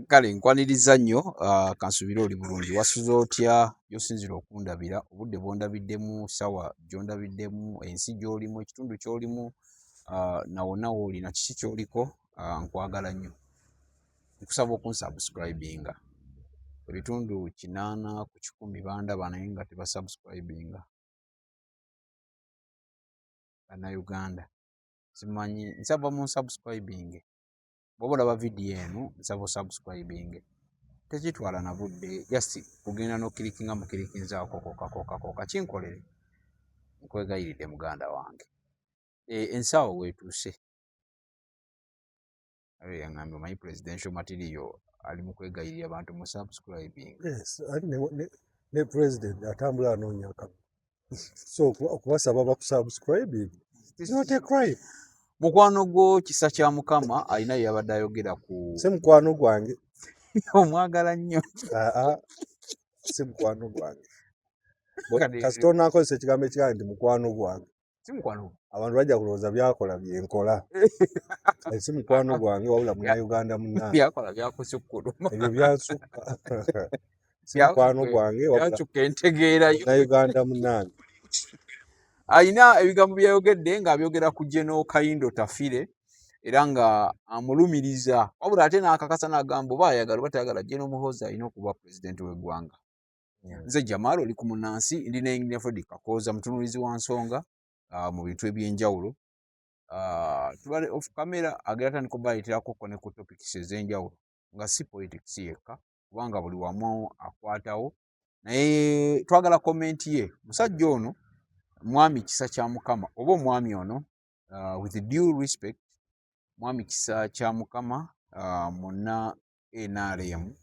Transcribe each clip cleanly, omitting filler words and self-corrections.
Kale nkwaniriza nnyo, kansubire oli bulungi. Wasuze otya gy'osinziira okundabira, obudde bw'ondabiddemu, ssaawa gy'ondabiddemu, ensi gy'olimu, ekitundu ky'olimu, na wonna w'oli na kiki ky'oliko, nkwagala nnyo. Nkusaba okunsubscribinga. Ebitundu 80% bandaba naye nga tebasubscribinga. Bannayuganda simanyi, nsaba munsubscribinge. Bw'oba olaba vidiyo eno nsaba osubscribinge. Tekitwala na budde, just kugenda n'okirikinga mukirikinzaako kokka kokka kokka kinkolere. Nkwegayiridde muganda wange. Ensawo weetuuse. Yaŋŋambye omanyi presidential material ali mu kwegayirira abantu mu subscribing. Yes, ali ne president atambula anoonya akalulu. So okubasaba bakusubscribing is not a crime. Mukwano gwo Kisa kya Mukama alina bye yabadde ayogera ku Si mukwano gwange. Omwagala nnyo. Aa, si mukwano gwange. Kasita onaakozesa ekigambo ekigamba nti mukwano gwange. Si mukwano gwo. Abantu bajja kulowooza byakola bye nkola. Si mukwano gwange wabula Munnayuganda munnange. Byakola byakusukkuluma. Ebyo byansukka. Si mukwano gwange wabula Byansukka entegeera yo. Munnayuganda munnange. Alina ebigambo by'ayogedde ng'abyogera ku General Kayindo Tafire era nga amulumiriza, wabula ate n'akakasa n'agamba oba ayagala oba tayagala General Muhoozi alina okuba pulezidenti w'eggwanga. Nze Jamal oli ku Munnansi, ndi ne Engineer Fred Kakooza, mutunuulizi wa nsonga mu bintu eby'enjawulo. Tubale off camera agenda atandika obbaleeterako ko ne ku topics ez'enjawulo nga si politics yekka kubanga buli wamu akwatawo, naye twagala comment ye. Musajja ono Mwami Kisa kya Mukama oba omwami ono, with due respect, Mwami Kisa kya Mukama, munna NRM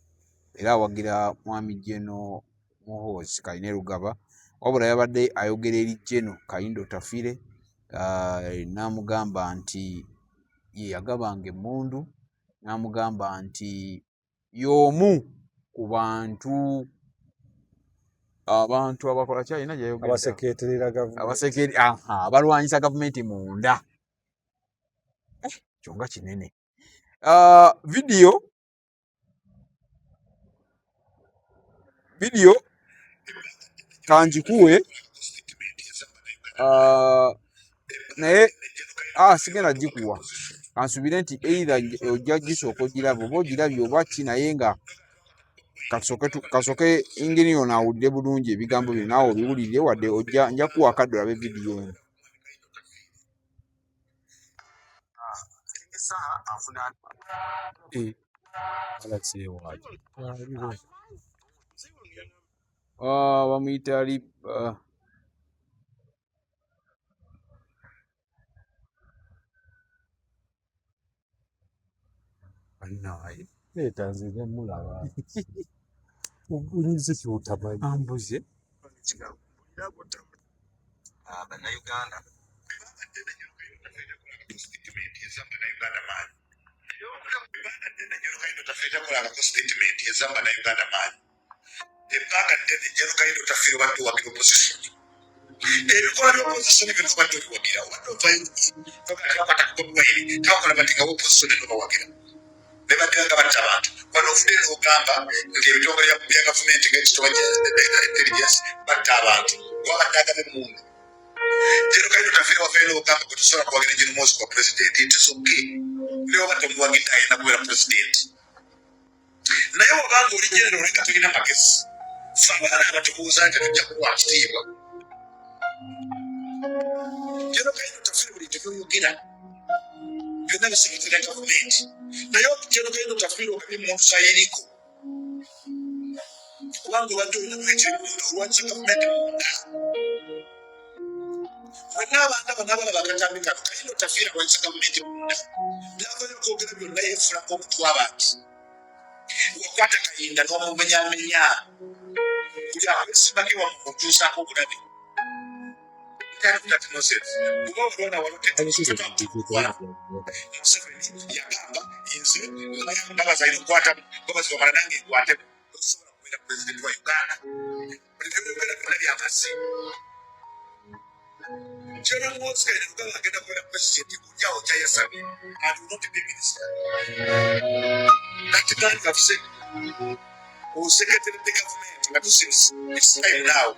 era awagira Mwami General Muhoozi Kainerugaba, wabula yabadde ayogera eri General Kayindo Tafire, n'amugamba nti ye yagabanga emmundu, n'amugamba nti y'omu ku bantu abantu abakola ki alina gy'ayogedde? Abasekeeterera gavumenti. Abalwanyisa gavumenti munda. Kyo nga kinene. Video kanjikuwe, naye sigenda gikuwa, kansubire nti either ojja gisooka ogiraba oba ogirabye oba ki, naye nga kasooke engeri ono awulire bulungi ebigambo bino, naawe obiwulirire, wadde ojja nja kuwa akadde olabe vidiyo eno. Bamuyita ali, Bannaaye. Leeta nze nja mulaba. Unyize ky'otamanyi. Ambuze. Bannayuganda. Ebbanga ddene General Kayindo Tafire obadde owagira opposition. Ebikola bya opposition byonna obadde obiwagira, obadde ovayo tebakwata ku Bobi Wine, tebakola bati nga opposition eno bawagira. Ne baddira nga batta abantu. Wano ovudde n'ogamba nti ebitongole bya gavumenti ng'ekitongole kya intelligence batta abantu. Wabadde agaba emmundu. General Kayindo Tafire wavayo n'ogamba gwe tosobola kuwagira General Muhoozi kwa pulezidenti, it is okay. Ne bw'oba tomuwagidde alina kubeera pulezidenti. Naye bw'obanga oli general nga tolina magezi, ffe abaana abatubuuza nti tujja kuwa kitiibwa. General Kayindo Tafire buli kintu ky'oyogera byonna biseketera gavumenti, naye General Kayindo Tafire ogabye emmundu za Yeriko kubanga obadde olina kuleetera emmundu olwanyisa gavumenti munda. Mwenna abantu abo n'abalaba akatambi kano, Kayindo Tafire alwanyisa gavumenti munda. By'avayo okwogera byonna yeefuula ng'omuntu w'abantu. Wakwata Kayinda n'omumenyamenya, buli akwesimbako ewammwe omutuusaako obulabe. Museveni yagamba nze Mbabazi alina okukwatamu, Mbabazi wamala nange nkwatemu, tosobola kubeera pulezidenti wa Uganda. Buli by'oyogera byonna byamazzi. General Muhoozi Kainerugaba agenda kubeera pulezidenti kujjawo kyayasabye and will not be minister. That man have said oseketeredde gavumenti nga tusirise. It's time now,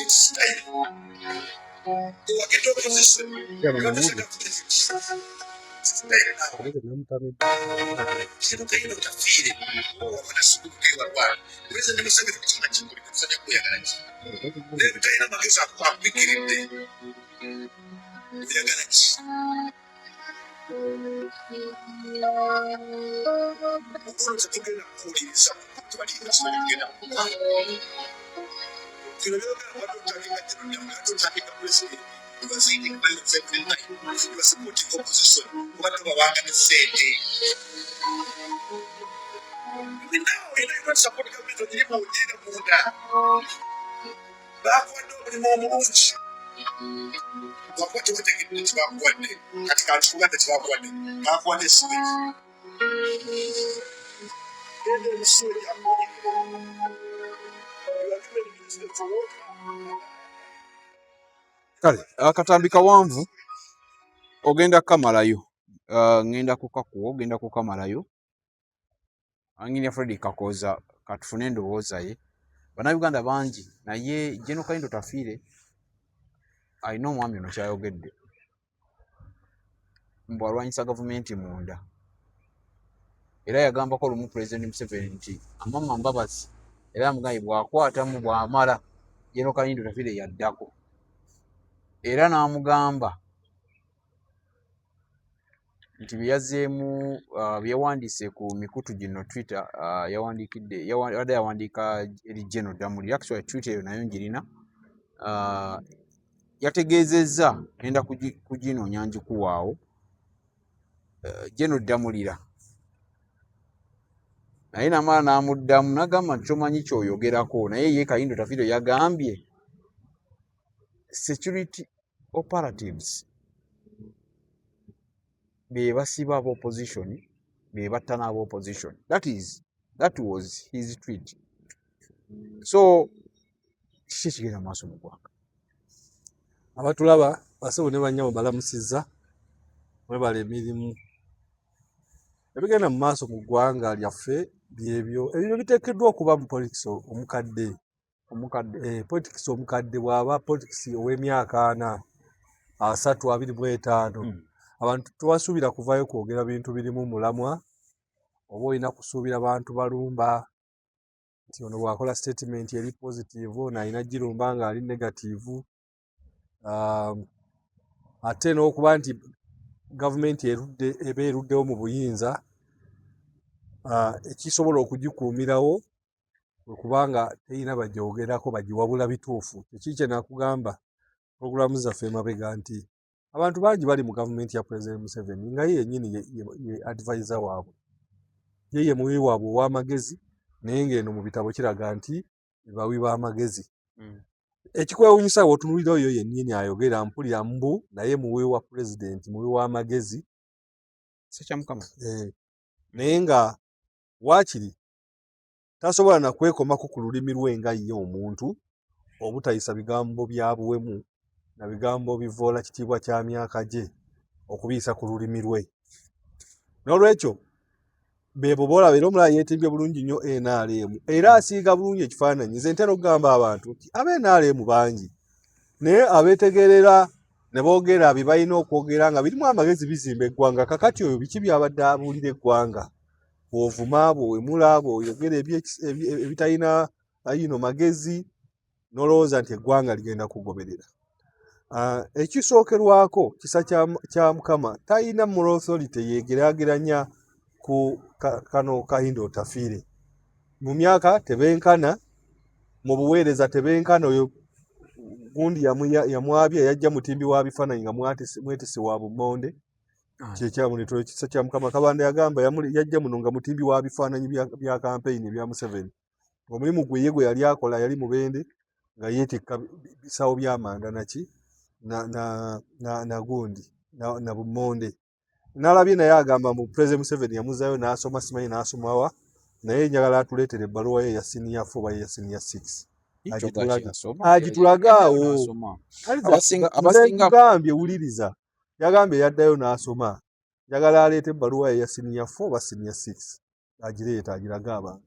it's time owagedde opposition nga tuse gavumenti. It's time now. Kino Kahinda Otafiire owabona sikukuteewa. President Museveni kukima kikuli musajja kweyagala ki? Naye talina magezi akubikiridde. Oyagala ki? Olwo tetugenda kuwuliriza tebaliina. Kino byogera obadde otandika kino, otandika president. You are citing violence every time. You are supporting opposition. Obadde obawanga ne ssente. Now, you know you don't support government. Ogirimu ogiina munda. Bakuwadde omulimu omulungi wakuba tebategedde tibakuwadde. Kati kantukugambe, tibakuwadde, bakuwadde sewage. Genda eri sewage akunyigire. You are given minister for water. Kale akatambi kawanvu, ogenda kukamalayo. Ngenda kukakuwa, ogenda kukamalayo. Engineer Fred Kakoza, katufune endowooza ye. Bannayuganda bangi, naye General Kahinda Otafiire alina omwami ono kyayogedde mbu alwanyisa gavumenti munda. Era yagambako olumu President Museveni nti Amama Mbabazi, era amugambye bw'akwatamu bw'amala, General Kahinda Otafiire yaddako. Era n'amugamba nti bye yazzeemu, bye yawandiise ku mikutu gino Twitter, yawandiikidde yabadde yawandiika eri General Damulira. Actually Twitter eyo nayo njirina. Yategeezezza, ngenda kuginoonya ngikuwaawo. General Damulira naye namala n'amuddamu n'agamba nti tomanyi ky'oyogerako. Naye ye Kahinda Otafiire yagambye security operatives be basiba aba opposition, be batta n'aba opposition. That was his tweet. So kiki ekigenda mu maaso mu ggwanga? Abatulaba, basebo ne bannyabo, balamusizza, mwebala emirimu. Ebigenda mu maaso mu ggwanga lyaffe byebyo ebyo biteekeddwa okuba mu politics omukadde. Omukadde. Politics omukadde bw'aba politics ow'emyaka 40, 30, 25, abantu tebasuubira kuvaayo kwogera bintu birimu mulamwa, oba olina kusuubira bantu balumba nti ono bw'akola statement eri positive, ono alina girumba ng'ali negative. Ate n'okuba nti gavumenti erudde, eba eruddewo mu buyinza, ekisobola okugikuumirawo kwe kubanga terina bagyogerako bagiwabula bituufu. Kiki kye nakugamba puroguramu zaffe emabega nti abantu bangi bali mu gavumenti ya President Museveni nga ye yennyini ye advisor waabwe, ye ye muwi waabwe ow'amagezi, naye ng'eno mu bitabo kiraga nti bawi b'amagezi. Ekikwewuunyisa bw'otunuulira oyo yennyini ayogera, mpulira mbu naye muwi wa pulezidenti, muwi w'amagezi. Sekyamukama. Naye nga waakiri tasobola na kwekomako ku lulimi lwe nga ye omuntu obutayisa bigambo bya buwemu na bigambo bivoola kitiibwa kya myaka gye okubiyisa ku lulimi lwe. N'olwekyo bebo boolaba era omulala yeetimbye bulungi nnyo NRM, era asiiga bulungi ekifaananyi. Nze ntera okugamba abantu nti aba NRM bangi, naye abeetegerera ne boogera bye balina okwogera nga birimu amagezi bizimba eggwanga. Kakati oyo biki by'abadde abuulira eggwanga? Bw'ovuma, bw'owemula, bw'oyogera ebitalina ayino magezi, n'olowooza nti eggwanga ligenda kugoberera. Ekisookerwako kisa kya Mukama talina moral authority yeegeraageranya ku kano Kahinda Otafiire. Mu myaka tebenkana, mu buweereza tebenkana. Oyo gundi yamwabya yajja mutimbi wa bifaananyi nga mwetisi wa bummonde. Kyekyamuleetera ekisa kya Mukama. Kabanda yagamba yajja muno nga mutimbi wa bifaananyi bya kampeyini ebya Museveni. Omulimu gwe ye gwe yali akola yali mubende nga yeetikka bisawo by'amanda naki na gundi na bummonde. Nalabye naye agamba mbu President Museveni yamuzaayo n'asoma, simanyi n'asomawa, naye njagala atuleetere ebbaluwa ye eya senior 4 oba eya senior 6 agitulage awo. Abasinga gambye wuliriza, yagambye yaddayo n'asoma. Njagala aleete ebbaluwa ye eya senior 4 oba senior 6. Agireeta agirage abantu.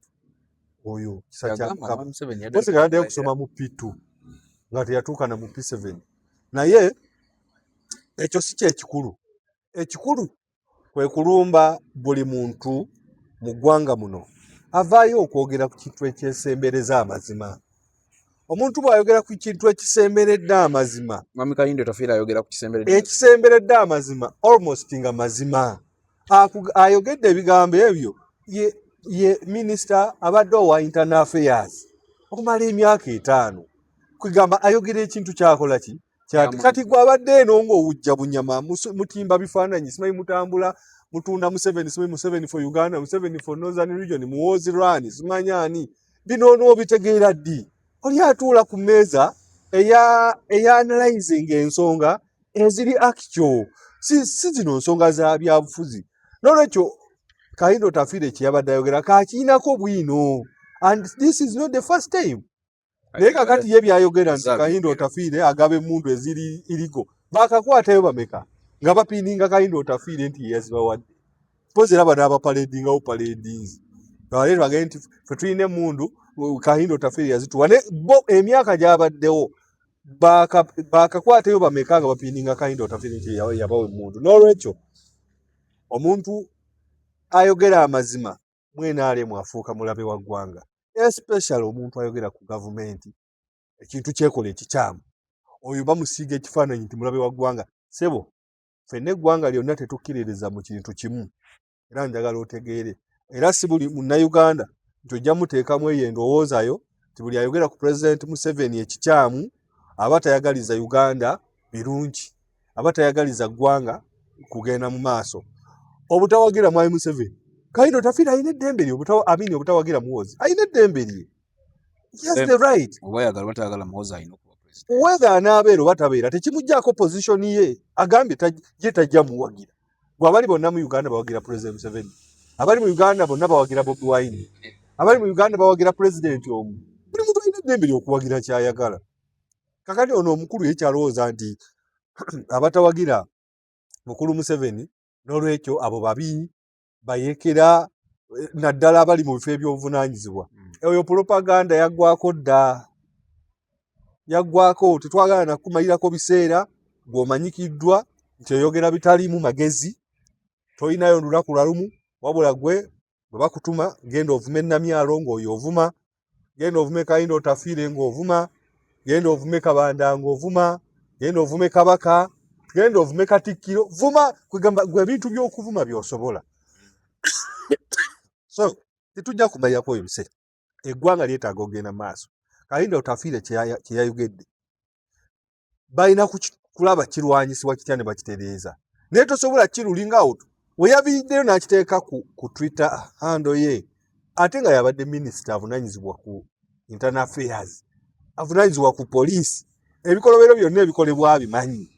Oyo kisa kya Yagamba Mukama. Mwami Museveni yadde Mpozi nga yaddeyo kusoma mu P2 nga teyatuuka na mu P7. Naye ekyo si kyekikulu. Ekikulu kwe kulumba buli muntu mu ggwanga muno avaayo okwogera ku kintu ekyesembereza amazima. Omuntu bw'ayogera ku kintu ekisemberedde amazima, Mwami Kayindo Otafiire ayogera ku kisemberedde amazima. Ekisemberedde amazima almost nga mazima. Ayogedde ebigambo ebyo ye minisita abadde owa internal affairs okumala emyaka 5. Kwegamba ayogera ekintu kyakola ki? Kyati kati gwe abadde eno ng'owujja bunyama, mutimba bifaananyi, simanyi mutambula mutunda Museveni, simanyi Museveni for Uganda, Museveni for Northern Region, Muhoozi run, simanyi ani. Bino onoobitegeera ddi? Oli atuula ku mmeeza eya analyzing ensonga eziri actual, si zino nsonga za byabufuzi. N'olwekyo Kahinda Otafiire kye yabadde ayogera kakiinako bwino, and this is not the first time. Naye kakati ye byayogera nti Kahinda Otafiire agaba emmundu eziri irigo, bakakwatayo bameka nga bapiininga Kahinda Otafiire nti ye yazibawadde? Mpozi era bano abapaledingawo paledinzi baleero bagende nti ffe tulina emmundu, Kahinda Otafiire yazituwa. Ne bo emyaka gy'abaddewo bakakwatayo bameka nga bapiininga Kahinda Otafiire nti yabawa emmundu? N'olwekyo omuntu ayogera amazima mwenaalemu afuuka mulabe wa ggwanga, especially omuntu ayogera ku gavumenti ekintu kyekola ekikyamu, oyo bamusiiga ekifaananyi nti mulabe wa ggwanga. Ssebo, ffenna eggwanga lyonna tetukkiririza mu kintu kimu, era njagala otegeere, era si buli munnayuganda nti ojja muteekamu eyo endowoozayo nti buli ayogera ku Pulezidenti Museveni ekikyamu aba tayagaliza Uganda birungi, aba tayagaliza ggwanga kugenda mu maaso. Obutawagira Mwami Museveni, Kahinda Otafiire alina eddembe lye, amini obutawagira Muhoozi alina eddembe lye. He has the right. Oba ayagala oba tayagala, Muhoozi alina okuba president. Whether anaabeera oba tabeera tekimuggyako position ye. Agambye ye tajja muwagira. Gwe abali bonna mu Uganda bawagira President Museveni, abali mu Uganda bonna bawagira Bobi Wine, abali mu Uganda bawagira president omu. Buli muntu alina eddembe ly'okuwagira ky'ayagala. Kakati ono omukulu ye kyalowooza nti abatawagira mukulu Museveni n'olwekyo abo babi bayekera, naddala abali mu bifo ebyobuvunaanyizibwa. Oyo propaganda yaggwako dda, yaggwako. Tetwagala nakumalirako biseera gw'omanyikiddwa nti oyogera bitaliimu magezi, tolinayo lunaku lwalumu, wabula gwe bwe bakutuma genda ovume Namyalo ng'oyo ovuma, genda ovume Kahinda Otafiire ng'ovuma, genda ovume Kabanda ng'ovuma, genda ovume Kabaka, genda ovume Katikkiro, vuma. Kwegamba gwe ebintu by'okuvuma by'osobola. So tetujja kumalirako ebyo biseera. Eggwanga lyetaaga okugenda mu maaso. Kahinda Otafiire kye yayogedde balina kulaba kirwanyisibwa kitya ne bakitereeza, naye tosobola kirulinga out. We yaviiriddeyo n'akiteeka ku Twitter handle ye, ate nga yabadde minisita avunaanyizibwa ku internal affairs, avunaanyizibwa ku poliisi, ebikolobero byonna ebikolebwa abimanyi.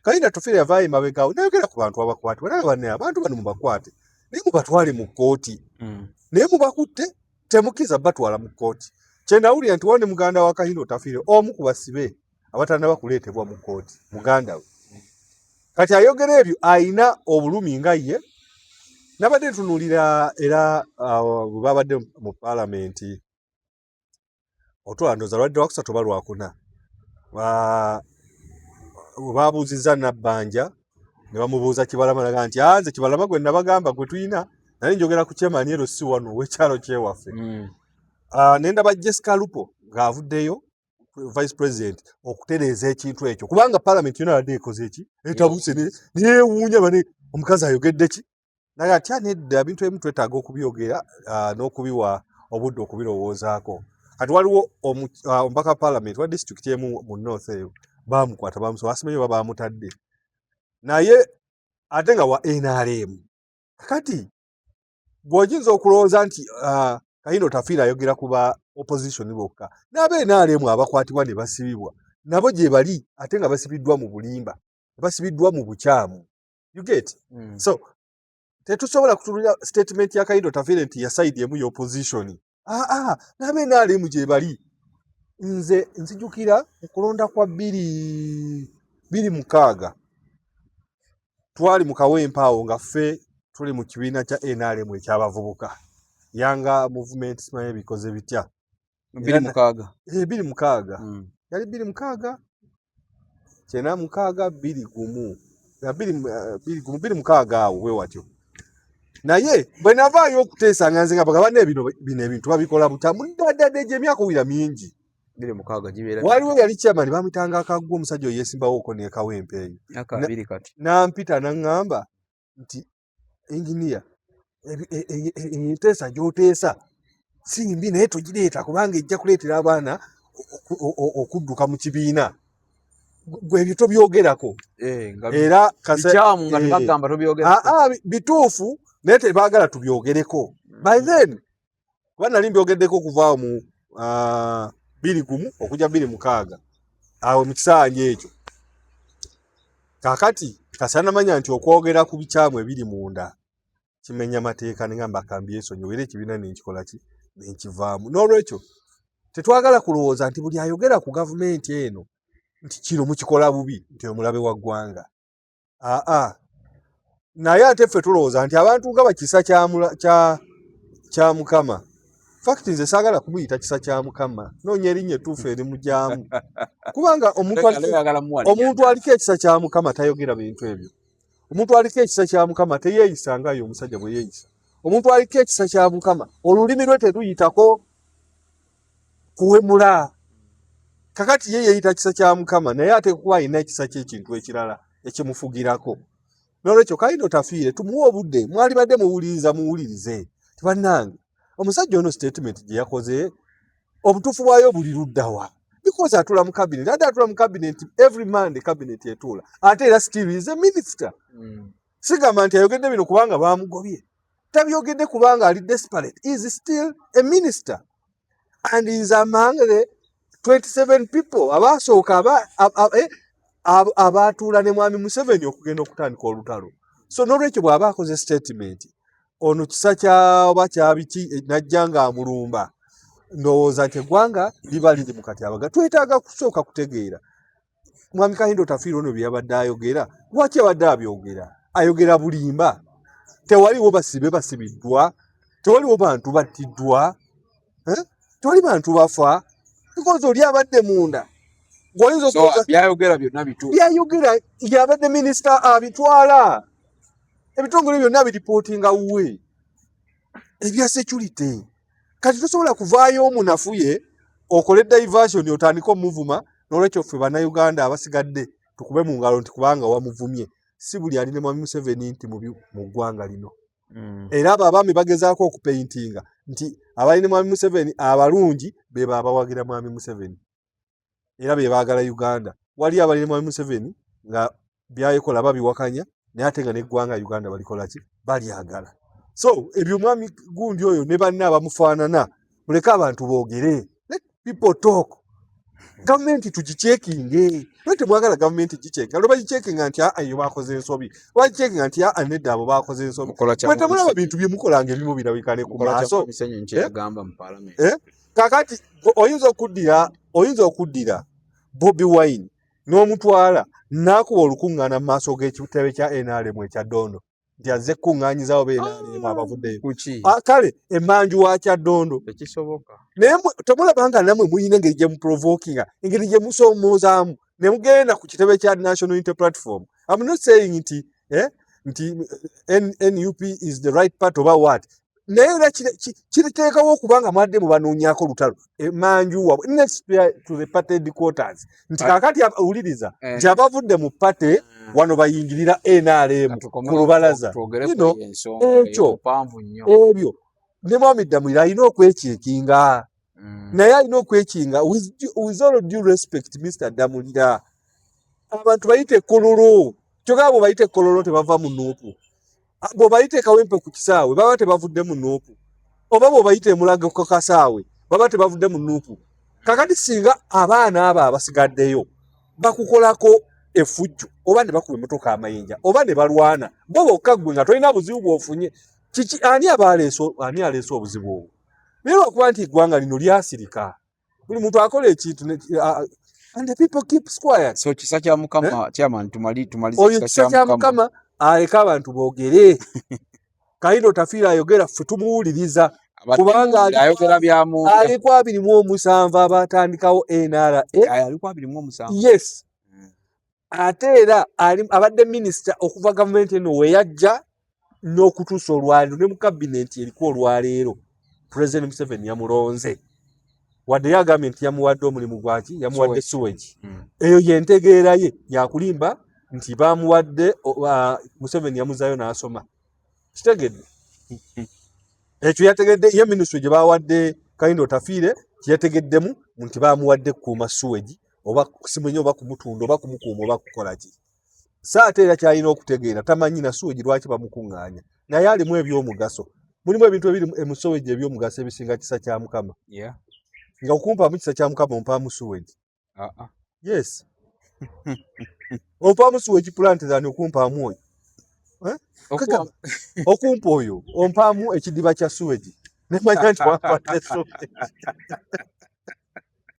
Kahinda Otafiire yavaayo emabegaawo nayogera ku bantu abakwatibwa, naye banne abantu bano mubakwate naye mubatwale mu kkooti. Naye mubakutte temukkiriza batwala mu kkooti. Kyenawulira nti waliwo ne muganda wa Kahinda Otafiire omu ku basibe abatannaba kuleetebwa mu kkooti, muganda we. Kati ayogera ebyo ayina obulumi nga ye. Nabadde ntunuulira era bwe babadde mu paalamenti otwala ndowooza lwadde lwakusatu oba lwakuna, bwe babuuzizza Nabbanja ne bamubuuza Kibalama, naga nti nze Kibalama gwe nabagamba gwe tulina, naye njogera ku Kyemaniero, si wano ow'ekyalo kyewaffe. Ne ndaba Jessica Alupo ng'avuddeyo, vice president, okutereeza ekintu ekyo, kubanga parliament yonna yabadde ekoze eki etabuse neewuunya bane omukazi ayogedde ki. Naye atya nedda, ebintu ebimu twetaaga okubyogera n'okubiwa obudde okubirowoozaako. Kati waliwo omubaka wa parliament wa disitulikiti emu mu north eyo baamukwata, bamusoba, asimanyi oba baamutadde, naye ate nga wa NRM. Kati gw'oyinza okulowooza nti Kahinda Otafiire ayogera ku ba opposition bokka, n'aba NRM abakwatibwa ne basibibwa nabo gye bali, ate nga basibiddwa mu bulimba, basibiddwa mu bukyamu. You get? So tetusobola kutunulira statement ya Kahinda Otafiire nti ya side emu y'opposition. N'aba NRM gye bali. Nze nzijukira mu kulonda kwa 2006 twali mu Kawempe awo nga ffe Tuli mu kibiina kya NRM ekyabavubuka, Yanga Movement, simanyi bikoze bitya. 26. 26. Yali 26, 96, 21, 21, 26 awo bwe watyo. Naye bwe navaayo okuteesa nga nze nga bagamba ne bino ebintu babikola butamu ddadadde, egyo emyaka owira mingi. 26 gibeera. Waliwo yali chairman bamuyitanga Akaggwa, omusajja oyo yeesimbawoko ne Kawempe eyo. Myaka 20 kati. Nampita naŋŋamba nti engineer, enteesa gy'oteesa si mbi, naye togireeta kubanga ejja kuleetera abaana okudduka mu kibiina. Gwe ebyo tobyogerako. Era bikyamu nga tebagamba tobyogerako. Bituufu, naye tebaagala tubyogereko. By then kuba nali mbyogeddeko okuvaawo mu 21 okujja 26 awo mu kisanja ekyo. Kaakati kasanamanya nti okwogera ku bikyamu ebiri munda kimenya mateeka, nengamba kambyesonyiwe, era ekibiina nenkikola ki, nenkivaamu. N'olwekyo tetwagala kulowooza nti buli ayogera ku gavumenti eno nti kino mukikola bubi, nti omulabe wa ggwanga. Aa, naye ate ffe tulowooza nti abantu nga bakisa kya Mukama. Fact, nze saagala kumuyita kisa kya Mukama, noonya erinnya ettuufu erimugyamu, kubanga omuntu aliko ekisa kya Mukama tayogera bintu ebyo. Omuntu aliko ekisa kya Mukama teyeeyisa nga ye omusajja bwe yeeyisa. Omuntu aliko ekisa kya Mukama olulimi lwe teruyitako kuwemula. Kakati ye yeeyita kisa kya Mukama, naye ate kuba alina ekisa ky'ekintu ekirala ekimufugirako. N'olwekyo Kahinda Otafiire tumuwe obudde. Mwalibadde muwuliriza, muwulirize tibannange omusajja ono statement gye yakoze obutuufu bwayo buli luddawa, because atula mu cabinet, ate atula mu cabinet every Monday, cabinet etuula, ate era still is a minister. Sigamba nti ayogedde bino kubanga bamugobye, tabyogedde kubanga ali desperate. Is still a minister and is among the 27 people abasooka abaatuula ne Mwami Museveni okugenda okutandika olutalo. So n'olwekyo bw'aba akoze statement ono kisa kyaba kyabiki najja ng'amulumba, ndowooza nti eggwanga liba liri mu katyabaga. Twetaaga kusooka kutegeera Mwami Kahinda Otafiire ono bye yabadde ayogera, lwaki abadde abyogera? Ayogera bulimba? Tewaliwo basibe basibiddwa, tewaliwo bantu battiddwa, eh? Tewali bantu bafa, because oli abadde munda. Gwoyinza okubuuza byayogera byonna bituufu? Byayogera yabadde minisita, abitwala ebitongole byonna biripootinga wuwe ebya security. Kati tosobola kuvaayo omunafuye okole diversion otandike omuvuma. N'olwekyo ffe Bannayuganda abasigadde tukube mu ngalo nti kubanga wamuvumye, si buli ali ne Mwami Museveni nti mubi mu ggwanga lino. Era abo abaami bagezaako okupeintinga nti abali ne Mwami Museveni abalungi be abawagira Mwami Museveni era be baagala Uganda. Wali abali ne Mwami Museveni nga byayekola babiwakanya, naye ate nga n'eggwanga Uganda balikola ki, balyagala. So ebyo mwami gundi oyo ne banne abamufaanana, muleke abantu boogere, let people talk. Gavumenti tugicekinge. Lwe temwagala gavumenti gicekinga, lwe bagicekinga nti aa, eyo bakoze ensobi, bagicekinga nti aa, nedda, abo bakoze ensobi. Mukola kya mwe temulaba bintu bye mukolanga ebimu birabika ne ku Mukola kya maaso. Mwami Ssenyonyi kye Eh? yagamba mu parliament. Eh? Kakati oyinza okuddira Bobi Wine n'omutwala n'akuba olukuŋŋaana mu maaso g'ekitebe kya NRM ekya Ddondo nti azze kukuŋŋaanyizawo be NRM abavuddeyo. Kuki? Ah, kale emanju wa Kyaddondo. Tekisoboka. Naye temulaba nga nammwe muyina engeri gye muprovokinga, engeri gye musoomoozaamu ne mugenda ku kitebe kya National Unity Platform? I'm not saying nti NUP is the right part oba what, naye era kiriteekawo okuba nga mwadde mubanoonyaako olutalo emanju wabwe next to the party headquarters nti kaakati wuliriza nti abavudde mu party wano bayingirira NRM Katukome ku lubalaza. Twogere You ku know, eyo ensonga ekyo eyo mpanvu nnyo. Ebyo ne Mwami Ddamulira alina okwechekinga. Naye alina okwechekinga. With all due respect, Mr Ddamulira, abantu bayite Kololo, kyokka bwe bayite Kololo tebava mu NUP. Bw'obayita Kawempe ku kisaawe baba tebavudde mu NUP, oba bw'obayita Emulago ku kasaawe baba tebavudde mu NUP. Kakati singa abaana abo abasigaddeyo bakukolako effujjo oba ne bakuba emmotoka amayinja oba ne balwana bo bokka, ggwe nga tolina buzibu bw'ofunye, kiki? Ani aba aleese, ani aleese obuzibu obwo? Naye lwakuba nti eggwanga lino lyasirika, buli muntu akola ekintu and the people keep quiet. So kisa kya Mukama, chairman, tumalize. Oyo kisa kya Mukama, aleke abantu boogere. Kahinda Otafiire ayogera ffe tumuwuliriza kubanga ayogera bya munda. Ali ku 27 abatandikawo NRA. Ali ku 27. Yes. Ate era abadde minisita okuva gavumenti eno we yajja n'okutuusa olwaleero, ne mu kabineti eriko olwaleero President Museveni yamulonze, wadde yagambye nti yamuwadde omulimu gwaki, yamuwadde sewage. Eyo yentegeera ye yakulimba nti bamuwadde, Museveni yamuzayo n'asoma. Kitegedde ekyo yategedde ye minisitule gye bawadde Kahinda Otafiire, kyeyategeddemu nti bamuwadde kukuuma sewage oba simanyi oba kumutunda oba kumukuuma oba kukola ki. So ate era kyalina okutegeera tamanyi na sewage lwaki bamukuŋŋaanya, naye alimu ebyomugaso. Mulimu ebintu ebiri mu sewage ebyomugaso ebisinga kisa kya Mukama. Nga okumpaamu kisa kya Mukama ompaamu sewage. Yes, ompaamu sewage plant than okumpaamu oyo. Eh? Okumpa oyo ompaamu ekidiba kya sewage nemanya nti wampadde sewage.